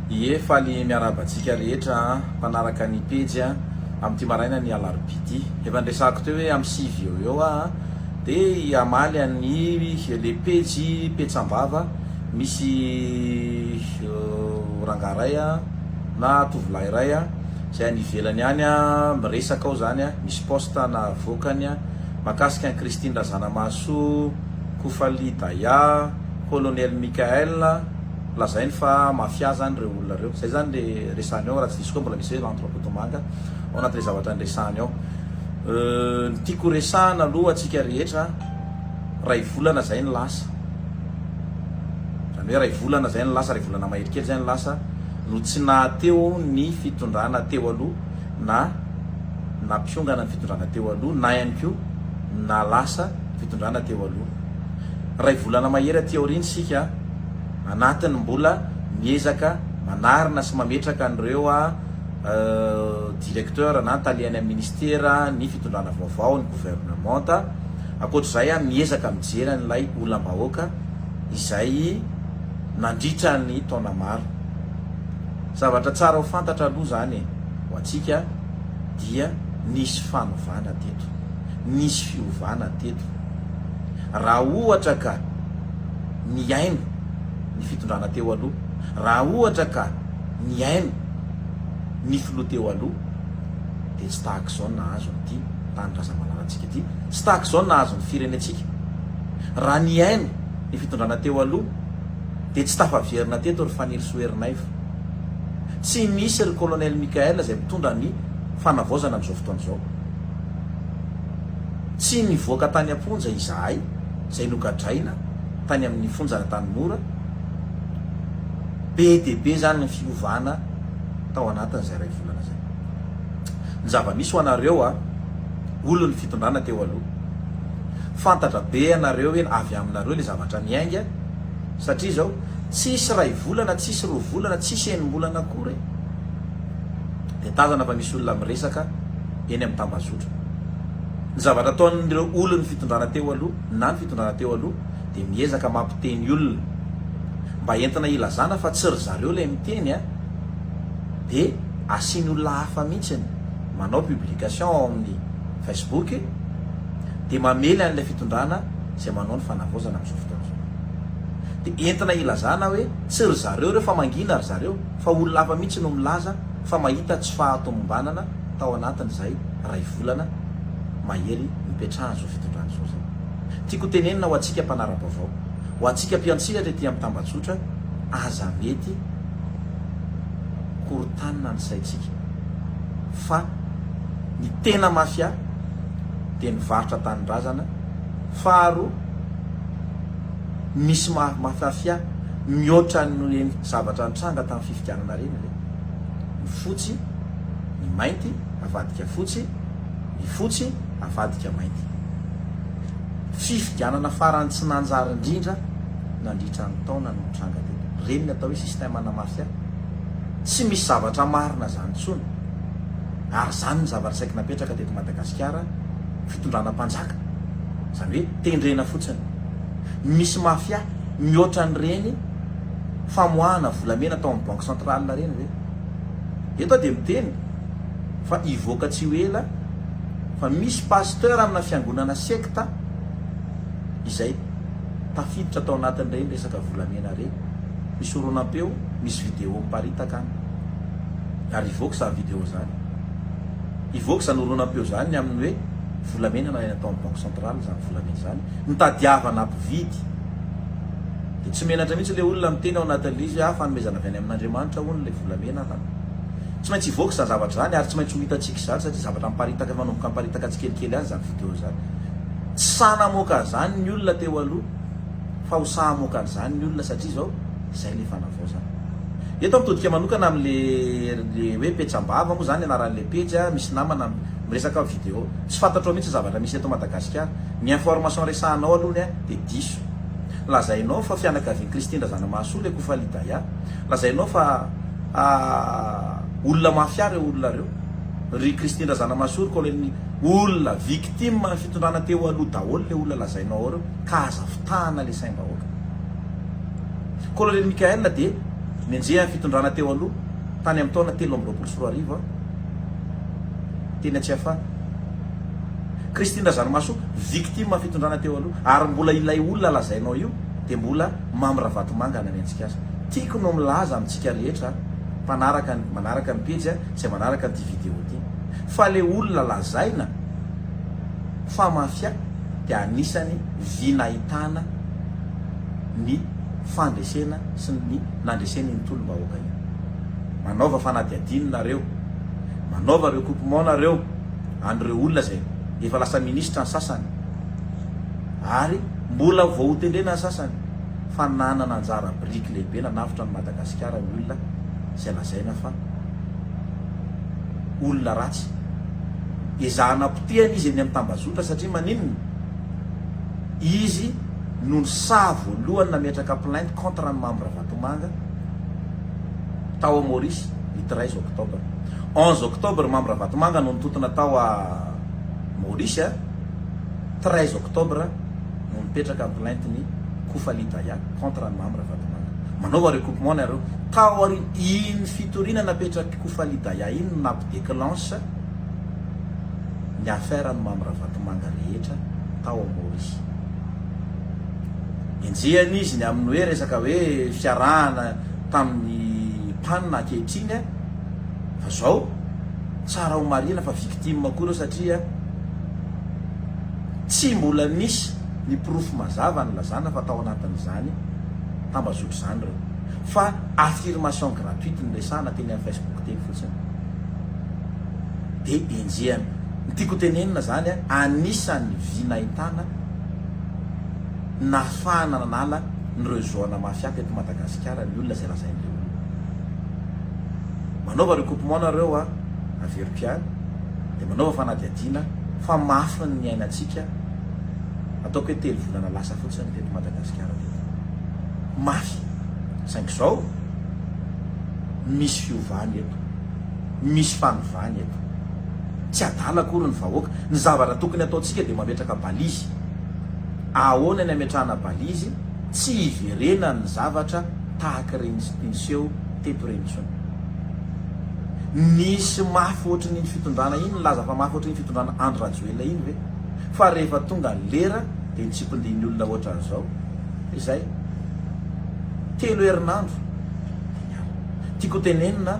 Ie, faly miarahaba antsika rehetra mpanaraka ny pejy amin'ity maraina ny alarobia ity. Efa niresahako teo hoe amin'ny 9 eo eo aho dia hamaly an'ny le pejy petsam-bava misy rangahy iray na tovolahy iray izay any ivelany any miresaka ao izany, misy post navoakany mahakasika an'i Christine Razanamahasoa, Kofali Daya, Colonel Michael, lazainy fa mafia zany ireo olona ireo. Zay zany le resahiny ao, raha tsy diso koa mbola misy hoe Lanto Rakotomanga ao anatin'ilay zavatra niresahany ao. Ny tiako horesahana aloha antsika rehetra, ray volana zay ny lasa, zany hoe ray volana zay ny lasa, ray volana mahery kely zay ny lasa no tsy nahateo ny fitondrana teo aloha na nampiongana ny fitondrana teo aloha na ihany koa nahalasa fitondrana teo aloha. Ray volana mahery aty aoriana isika anatin'ny mbola miezaka manarina sy mametraka an'ireo directeur na tale any amin'ny ministera ny fitondrana vaovao, ny gouvernementa. Ankoatr'izay miezaka mijery an'ilay olam-bahoaka izay nandritra ny taona maro. Zavatra tsara ho fantatra aloha izany e, ho antsika dia nisy fanovana teto, nisy fiovana teto. Raha ohatra ka nihaino ny fitondrana teo aloha, raha ohatra ka nihaino ny filoha teo aloha dia tsy tahaka izao ny nahazo an'ity tanindrazamalalantsika ity, tsy tahaka izao ny nahazo ny firenentsika. Raha nihaino ny fitondrana teo aloha dia tsy tafaverina teto ry Fanirisoa Ernaivo. Tsy misy ry Colonel Michael izay mitondra ny fanavaozana amin'izao fotoana izao. Tsy nivoaka tany am-ponja izahay izay nogadraina tany amin'ny fonjan'Antanimora. Be dia be izany ny fiovana tao anatin'izay iray volana izay. Ny zava-misy ho anareo a, olon'ny fitondrana teo aloha. Fantatra be ianareo hoe avy aminareo ilay zavatra niainga satria izao tsisy iray volana, tsisy roa volana, tsisy enim-bolana akory dia tazana fa misy olona miresaka eny amin'ny tambazotra. Ny zavatra ataon'ireo olon'ny fitondrana teo aloha na ny fitondrana teo aloha dia miezaka mampiteny olona mba entina hilazana fa tsy ry zareo ilay miteny a, dia asiany olona hafa mihitsiny manao publication ao amin'ny Facebook dia mamely an'ilay fitondrana izay manao ny fanavaozana amin'izao fotoana izao. Dia entina hilazana hoe tsy ry zareo ireo fa mangina ry zareo fa olona hafa mihitsy no milaza fa mahita tsy fahatomombanana tao anatin'izay iray volana mahery nipetrahan'izao fitondrana izao izay. Tiako ho tenenina ho antsika mpanara-baovao, ho antsika mpiantsehatra ety amin'ny tambajotra, aza mety korontanina ny saintsika fa ny tena mafia dia ny varotra tanindrazana, faharoa misy mafia mihoatra an'ireny zavatra nitranga tamin'ny fifidianana ireny ve? Ny fotsy, ny mainty avadika fotsy, ny fotsy avadika mainty. Fifidianana farany tsy nanjary indrindra nandritra ny taona no nitranga teto. Ireny ny atao hoe système ana mafia. Tsy misy zavatra marina zany intsony. Ary zany ny zavatra saiky napetraka teto Madagasikara, fitondrana mpanjaka. Zany hoe tendrena fotsiny. Misy mafia mihoatra an'ireny famoahana volamena tao amin'ny banque centrale ireny ve? Eto aho dia miteny fa hivoaka tsy ho ela fa misy pasteur amina fiangonana sekta izay tafiditra tao anatin'ireny resaka volamena ireny. Misy horonam-peo, misy vidéo miparitaka any. Ary hivoaka izany vidéo izany. Hivoaka izany horonam-peo izany ny amin'ny hoe volamena nalaina tao amin'ny banque centrale izany volamena izany. Nitadiavana mpividy. Dia tsy menatra mihitsy ilay olona miteny ao anatin'ilay izy hoe ah fanomezana avy any amin'Andriamanitra hono ilay volamena an. Tsy maintsy hivoaka izany zavatra izany ary tsy maintsy ho hitantsika izany satria zavatra miparitaka efa manomboka miparitaka tsikelikely any izany video izany. Tsy sahy namoaka an'izany ny olona teo aloha fa ho sahy hamoaka an'izany ny olona satria izao izay ilay fanavaozana. Eto aho mitodika manokana amin'ilay le hoe petsam-bava moa izany anaran'ilay pejy, misy namana miresaka video. Tsy fantatrao mihitsy ny zavatra misy eto Madagasikara. Ny information resahanao aloha dia diso. Lazainao fa fianakavian'i Christine Razanamahasoa ilay Kofali Daya. Lazainao fa olona mafia ireo olona ireo. Ry Christine Razanamahasoa, ry Colonel, olona victime ny fitondrana teo aloha daholo ilay olona lazainao ao ireo ka aza fitahana ilay saim-bahoaka. Colonel Michael dia. Nenjehan'ny fitondrana teo aloha tany amin'ny taona 2023 teny Tsiafahy. Christine Razanamahasoa, victime fitondrana teo aloha ary mbola ilay olona lazainao io dia mbola Mamy Ravatomanga nanenjika azy. Tiako no milaza amintsika rehetra mpanaraka manaraka ny pejy izay manaraka an'ity vidéo ity fa le olona lazaina fa mafia dia anisany vy nahitana ny fandresena sy ny nandresena iny tolom-bahoaka iny. Manaova fanadihadiana nareo, manaova recoupement nareo an'ireo olona izay efa lasa ministra ny sasany ary mbola vao hotendrena ny sasany fa nanana anjara biriky lehibe nanavotra an'i Madagasikara ny olona izay lazaina fa olona ratsy. Ezahana potehana izy eny amin'ny tambazotra satria maninona? Izy no sahy voalohany nametraka plainte contre an'i Mamy Ravatomanga tao Maurice ny 13 octobre. 11 octobre Mamy Ravatomanga no nitontona tao a Maurice, 13 octobre no nipetraka ny plainte ny Koufali Daya contre an'i Mamy Ravatomanga. Manaova recoupement nareo. Taorian iny fitoriana napetrak'i Koufali Daya iny no nampi-déclenche ny affaire an'i Mamy Ravatomanga rehetra tao Maurice. Enjehina izy ny amin'ny hoe resaka hoe fiarahana tamin'ny PAN ankehitriny fa zao tsara ho marihina fa victime koa ireo satria tsy mbola nisy ny porofo mazava nilazana fa tao anatin'izany tambazotra izany ireo fa affirmation gratuite niresahana teny amin'ny Facebook teny fotsiny dia enjehina. Ny tiako ho tenenina zany anisan'ny vy nahitana nahafahana nanala ny réseau ana mafia teto Madagasikara ny olona izay lazain'ilay olona. Manaova recoupement nareo a, averiko ihany, dia manaova fanadihadiana fa mafy ny niainantsika ataoko hoe telo volana lasa fotsiny teto Madagasikara teto. Mafy. Saingy izao misy fiovana eto. Misy fanovana eto. Tsy adala akory ny vahoaka. Ny zavatra tokony ataontsika dia mametraka balise. Ahoana ny ametrahana balise tsy hiverenan'ny zavatra tahaka ireny niseho teto ireny intsony. Nisy mafy ohatrin'iny fitondrana iny nilaza fa mafy ohatrin'iny fitondrana Andry Rajoelina iny ve? Fa rehefa tonga ny lera dia nitsipindihin'ny olona ohatran'izao. Izay. Telo herinandro dia niala. Tiako hotenenina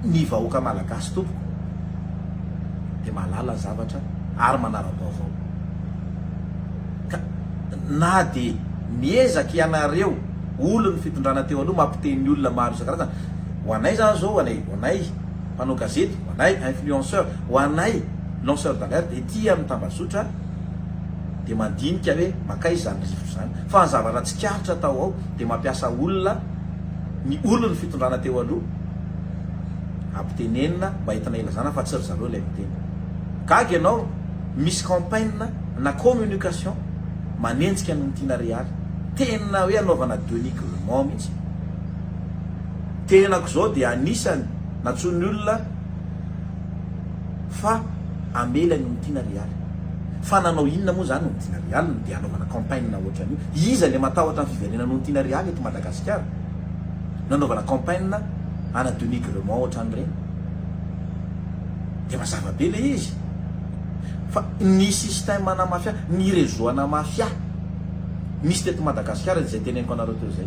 ny vahoaka malagasy tompoko dia mahalala ny zavatra ary manara-baovao. Ka na dia miezaka ianareo olon'ny fitondrana teo aloha mampiteny olona maro isan-karazany, ho anay zany zao, ho anay, ho anay mpanao gazety, ho anay influenceur, ho anay lanceur d'alerte ety amin'ny tambazotra dia mandinika hoe makaiza izany rivotra izany. Fa ny zavatra tsikaritra tao ao dia mampiasa olona ny olon'ny fitondrana teo aloha ampitenenina mba entina ilazana fa tsy ry zareo ilay miteny. Gaga ianao, misy campaign na communication manenjika an'i Tiana Realy. Tena hoe anaovana denigrement mihitsy. Tenako izao dia anisany nantsoin'ny olona fa hamely an'i Tiana Realy. Fa nanao inona moa izany Tiana Realy no dia anaovana campaign ohatran'io? Iza ilay matahotra ny fiverenan'i Tiana Realy eto Madagasikara? Nanaovana campaign ana denigrement ohatran'ireny. Dia mazava be ilay izy. Fa ny système ana mafia, ny réseau ana mafia misy teto Madagasikara dia izay teneniko anareo teo izay.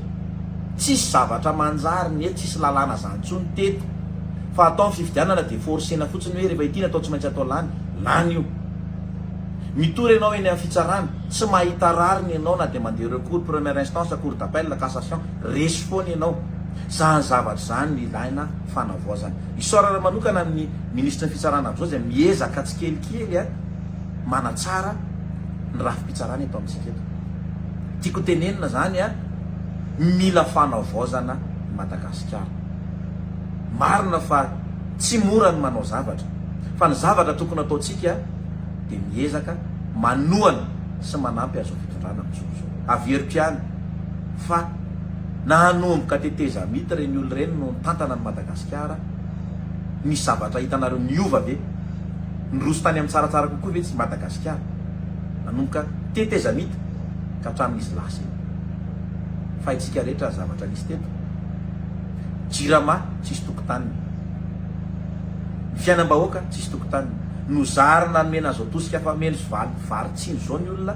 Tsisy zavatra manjary ny eto, tsisy lalàna zany intsony teto. Fa atao ny fifidianana dia forcena fotsiny hoe rehefa ity no atao tsy maintsy atao lany. Lany io. Mitory ianao eny amin'ny fitsarana, tsy mahita rariny ianao na dia mandeha recours première instance, cour d'appel, cassation, resy foana ianao. Izany zavatra izany no ilaina fanavaozana. Isaorana manokana ny minisitry ny fitsarana amin'izao izay miezaka tsikelikely manatsara ny rafi-pitsarana eto amintsika eto. Tiako tenenina izany mila fanavaozana i Madagasikara. Marina fa tsy mora ny manao zavatra fa ny zavatra tokony ataontsika dia miezaka manohana sy manampy an'izao fitondrana mijoro izao. Averiko ihany fa nanomboka tetezamita ireny olona ireny no nitantana an'i Madagasikara, nisy zavatra hitanareo niova ve? Niroso tany amin'ny tsaratsara kokoa ve tsy Madagasikara? Nanomboka tetezamita ka hatramin'izy lasa iny. Fa haintsika rehetra ny zavatra nisy teto. Jirama tsisy tokotaniny. Ny fiainam-bahoaka tsisy tokotaniny. Nozarina nomena izao tosika fameno sy valy vary tsindry izao ny olona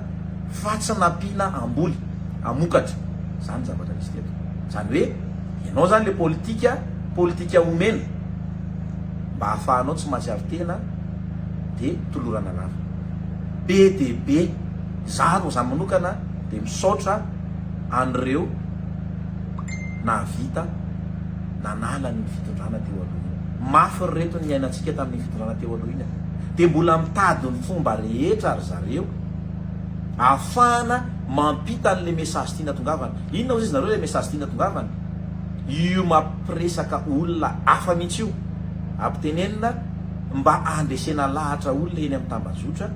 fa tsy nampiana hamboly, hamokatra. Izany ny zavatra nisy teto. Izany hoe ianao izany ilay politika, politika omena mba hahafahanao tsy mahatsiaro tena dia tolorana lava. Be dia be. Izaho, izaho manokana dia misaotra an'ireo nahavita nanala an'iny fitondrana teo aloha iny. Mafy ry reto ny niainantsika tamin'iny fitondrana teo aloha iny a! Dia mbola mitady ny fomba rehetra ry zareo ahafahana mampita an'ilay message tiana tongavana. Inona hozy izy nareo ilay message tiana tongavana? Io mampiresaka olona hafa mihitsy io. Ampitenenina mba handresena lahatra olona eny amin'ny tambajotra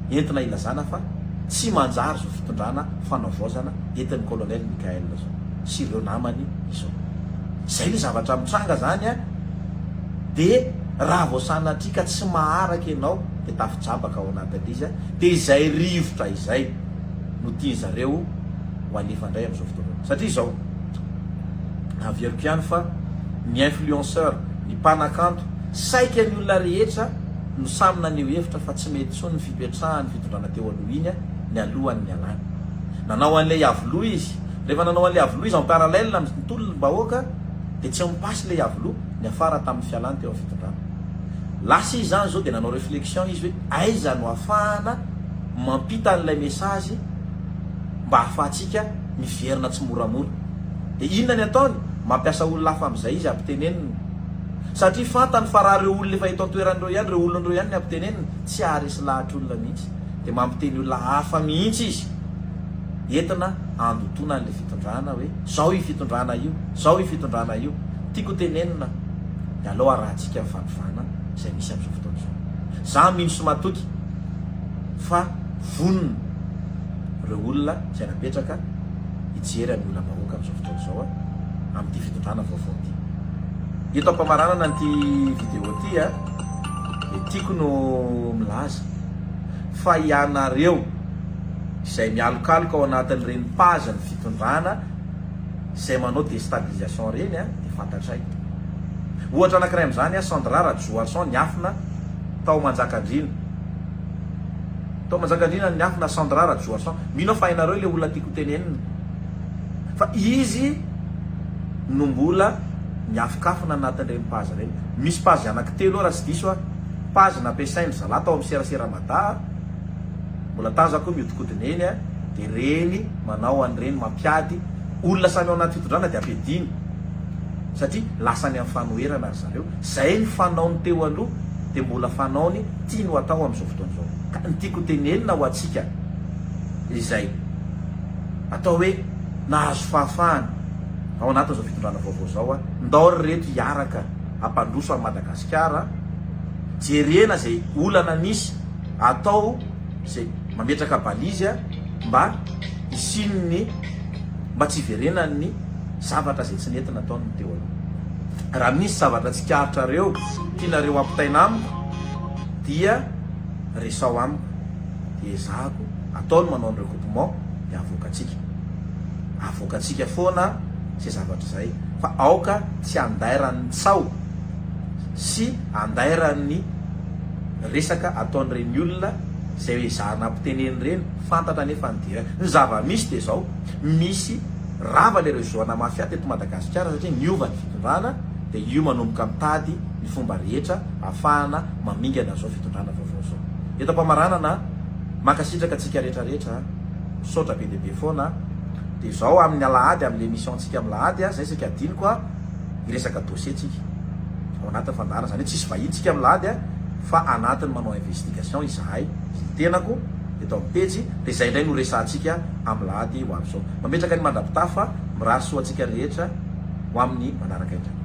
entina ilazana fa tsy manjary izao fitondrana fanavaozana entin'ny colonel Mickaël izao sy ireo namany izao. Izay le zavatra mitranga zany a, de raha vao sanatria ka tsy maharaka ianao de tafijabaka ao anatin'ilay izy a, de izay rivotra izay no tian'zareo ho alefa indray amin'izao fotoana izao. Satria izao, averiko ihany fa ny influenceur, ny mpanakanto, saika ny olona rehetra no samy naneho hevitra fa tsy mety intsony ny fipetrahan'ny fitondrana teo aloha iny nialohan'ny nialany. Nanao an'ilay Iavoloha izy. Rehefa nanao an'ilay Iavoloha izy en parallèle amin'ny tolom-bahoaka dia tsy mi-passe ilay Iavoloha, niafara tamin'ny fialany teo amin'ny fitondrana. Lasa izy izany izao dia nanao réflexion izy hoe aiza no ahafahana mampita an'ilay message mba ahafahantsika miverina tsimoramora. Dia inona ny ataony? Mampiasa olona hafa amin'izay izy ampitenenina. Satria fantany fa raha ireo olona efa eto an-toerana ireo ihany, ireo olona ireo ihany ny ampitenenina, tsy haharesy lahatra olona mihitsy. Dia mampiteny olona hafa mihitsy izy entina handotoana an'ilay fitondrana hoe zao io fitondrana io, zao io fitondrana io. Tiako ho tenenina dia aleo arahantsika ny fanovana izay misy amin'izao fotoana izao. Za mino sy matoky fa vonona ireo olona izay napetraka hijery an'ny olam-bahoaka amin'izao fotoana izao amin'ity fitondrana vaovao ity. Eto am-pamaranana an'ity vidéo ity dia tiako no milaza fa ianareo izay mialokaloka ao anatin'ireny page ny fitondrana izay manao destabilisation ireny dia fantatray. Ohatra anankiray amin'izany Sandra Rajoharison niafina tao Manjakandriana. Tao Manjakandriana no niafina Sandra Rajoharison. Mino aho fa hainareo ilay olona tiako hotenenina. Fa izy no mbola miafikafina anatin'ireny page ireny. Misy page anankitelo eo raha tsy diso aho. Page nampiasain-dry zalahy tao amin'ny serasera Mada. Mbola tazako mihodinkodina eny dia reny manao an'ireny mampiady olona samy ao anaty fitondrana dia ampiadiana satria lasa any amin'ny fanoherana ry zareo. Izay ny fanaony teo aloha dia mbola fanaony tiany ho atao amin'izao fotoana izao. Ka ny tiako tenenina ho antsika izay atao hoe nahazo fahafahana ao anatin'izao fitondrana vaovao izao, ndao ry reto hiaraka hampandroso an'i Madagasikara, jerena izay olana nisy, atao izay mametraka balise mba hisian'ny mba tsy hiverenan'ny zavatra izay tsy nety nataon'ny teo aloha. Raha misy zavatra tsikaritrareo tianareo ampitaina amiko dia resaho amiko dia ezahako atao ny manao ny recoupement dia avoakantsika. Avoakantsika foana izay zavatra izay fa aoka tsy handairan'ny tsaho sy handairan'ny resaka ataon'ireny olona izay ezahana ampitenena ireny, fantatra anefa ny direct. Ny zava-misy dia izao, misy rava ilay réseau ana mafia teto Madagasikara satria niova ny fitondrana dia io manomboka mitady ny fomba rehetra ahafahana mamingana an'izao fitondrana vaovao izao. Eto am-pamaranana, mankasitraka antsika rehetra rehetra, misaotra be dia be foana, dia izao amin'ny alahady amin'ilay émission ntsika amin'ny lahady, izay saika adinoko a, hiresaka dossier tsika ao anatin'ny fandaharana, izany hoe tsisy vahiny tsika amin'ny lahady a, fa anatin'ny manao investigation izahay sy ny tenako eto amin'ny pejy dia izay indray no resahantsika amin'ny lahady ho avy izao. Mametraka ny mandra-pitafa, mirary soa antsika rehetra ho amin'ny manaraka indray.